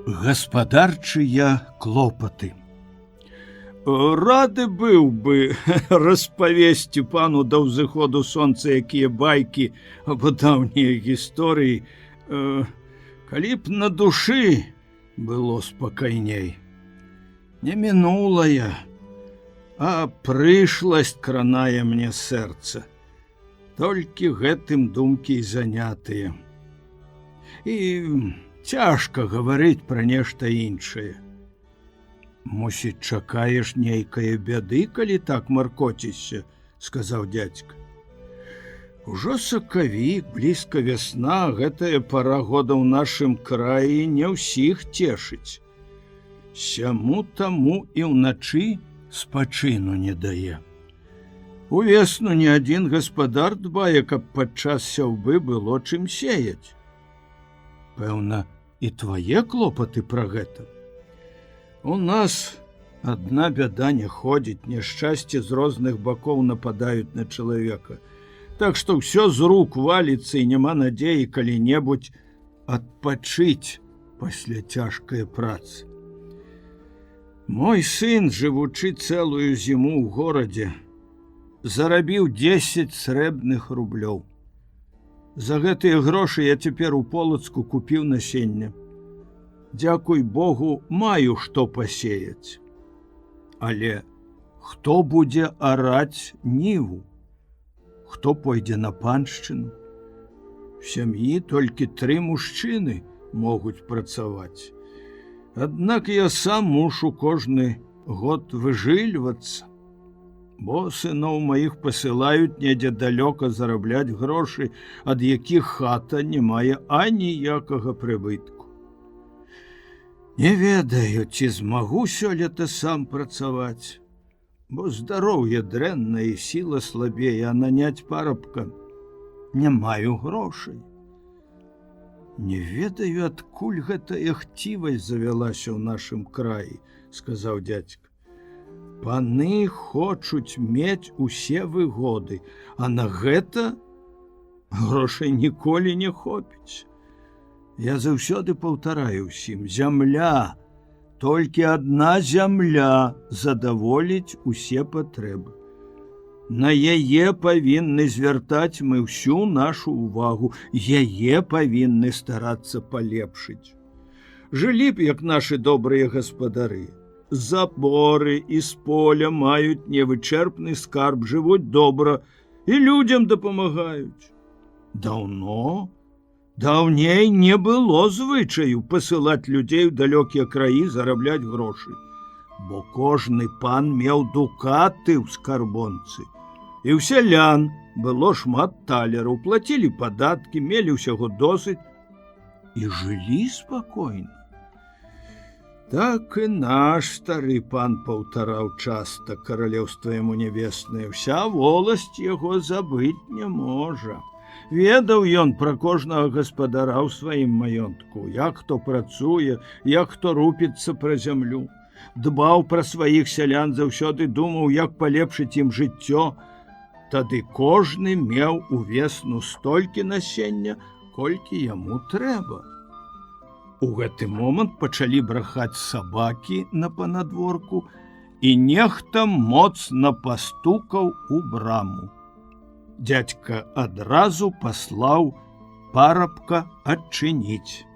Гаспадарчыя клопаты. Рады быў бы распавесці пану да ўзыходу сонца якія байкі або даўнія гісторыі, калі б на душы было спакайней. Не мінулая, а прышласць кранае мне сэрца. Толькі гэтым думкі і занятыя. І цяжка гаварыць пра нешта іншае. Мусіць, чакаеш нейкае бяды, калі так маркоцішся, сказаў дядзька. Ужо сакавік, блізка вясна, гэтая пара года ў нашым краі не ўсіх цешыць. Сяму таму і ўначы спачыну не дае. Увесну ні адзін гаспадар дбае, каб падчас сяўбы было чым сеяць. Пэўна, і твае клопаты пра гэта. У нас адна бяда не ходзіць, няшчасце з розных бакоў нападаюць на чалавека. Так што ўсё з рук валіцца і няма надзеі калі-небудзь адпачыць пасля цяжкай працы. Мой сын, жывучы цэлую зіму ў горадзе, зарабіў 10 срэбных рублёў. За гэтыя грошы я цяпер у Полацку купіў насенне. Дзякуй Богу, маю што пасеяць. Але хто будзе араць ніву? Хто пойдзе на паншчыну? В сям'і толькі тры мужчыны могуць працаваць. Аднак я сам мушу кожны год выжыльвацца, бо сыноў маіх пасылаюць недзе далёка зарабляць грошы, ад якіх хата не мае аніякага прыбытку. Не ведаю, ці змагу сёлета сам працаваць, бо здароўе дрэннае і сіла слабее, а наняць парабка не маю грошай. Не ведаю, адкуль гэтая хцівасць завялася ў нашым краі, сказаў дядзька. Паны хочуць мець усе выгоды, а на гэта грошай ніколі не хопіць. Я заўсёды паўтараю ўсім: зямля, толькі адна зямля задаволіць усе патрэбы. На яе павінны звяртаць мы ўсю нашу увагу, яе павінны старацца палепшыць. Жылі б, як нашы добрыя гаспадары. Заборы і з поля маюць невычэрпны скарб, жывуць добра і людзям дапамагаюць. Даўно, даўней не было звычаю пасылаць людзей у далёкія краі зарабляць грошы, бо кожны пан меў дукаты ў скарбонцы. І ў сялян было шмат талераў, плацілі падаткі, мелі ўсяго досыць і жылі спакойна. Так і наш стары пан паўтараў часта, каралеўства яму нябеснае, вся воласць яго забыць не можа. Ведаў ён пра кожнага гаспадара ў сваім маёнтку, як хто працуе, як хто рупіцца пра зямлю. Дбаў пра сваіх сялян, заўсёды думаў, як палепшыць ім жыццё. Тады кожны меў увесну столькі насення, колькі яму трэба. У гэты момант пачалі брахаць сабакі на панадворку, і нехта моцна пастукаў у браму. Дядзька адразу паслаў парабка адчыніць.